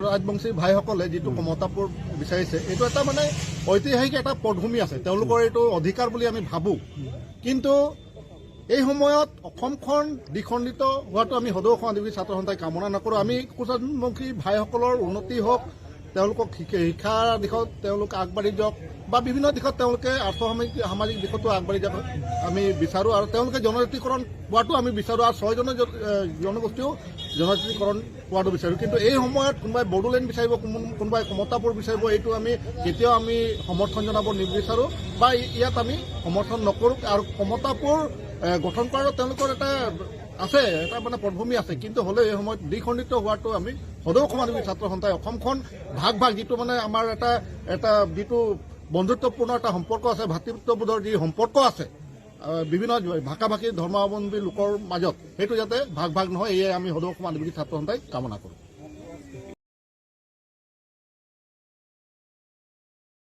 ৰাজবংশী ভাইসকলে যিটো কমতাপুৰ বিচাৰিছে, এইটো এটা মানে ঐতিহাসিক এটা পটভূমি আছে, তেওঁলোকৰ এইটো অধিকাৰ বুলি আমি ভাবোঁ। কিন্তু এই সময়ত অসমখন দ্বিখণ্ডিত হোৱাটো আমি সদৌ অসম আদিবাসী ছাত্ৰ সন্থাই কামনা নকৰোঁ। আমি কোচ ৰাজবংশী ভাইসকলৰ উন্নতি হওক, তেওঁলোকক শিক্ষাৰ দিশত তেওঁলোক আগবাঢ়ি যাওক বা বিভিন্ন দিশত তেওঁলোকে আৰ্থসামাজিক সামাজিক দিশতো আগবাঢ়ি যাওক আমি বিচাৰোঁ আৰু তেওঁলোকে জনজাতিকৰণ হোৱাটো আমি বিচাৰোঁ আৰু 6 জনগোষ্ঠীও জনজাতিকৰণ হোৱাটো বিচাৰোঁ। কিন্তু এই সময়ত কোনোবাই বড়োলেণ্ড বিচাৰিব, কোনোবাই কমতাপুৰ বিচাৰিব, এইটো আমি কেতিয়াও আমি সমৰ্থন জনাব নিবিচাৰোঁ বা ইয়াত আমি সমৰ্থন নকৰোঁ। আৰু কমতাপুৰ গঠন কৰাৰ তেওঁলোকৰ এটা আছে, এটা মানে পটভূমি আছে, কিন্তু হ'লেও এই সময়ত দ্বিখণ্ডিত হোৱাটো আমি সদৌ অসম আদিবাসী ছাত্ৰ সন্থাই অসমখন ভাগ ভাগ যিটো মানে আমাৰ এটা এটা যিটো বন্ধুত্বপূৰ্ণ এটা সম্পৰ্ক আছে, ভাতৃত্ববোধৰ যি সম্পৰ্ক আছে বিভিন্ন ভাষা ভাষী ধৰ্মাৱলম্বী লোকৰ মাজত, সেইটো যাতে ভাগ ভাগ নহয়, এয়ে আমি সদৌ অসম আদিবাসী ছাত্ৰ সন্থাই কামনা কৰোঁ।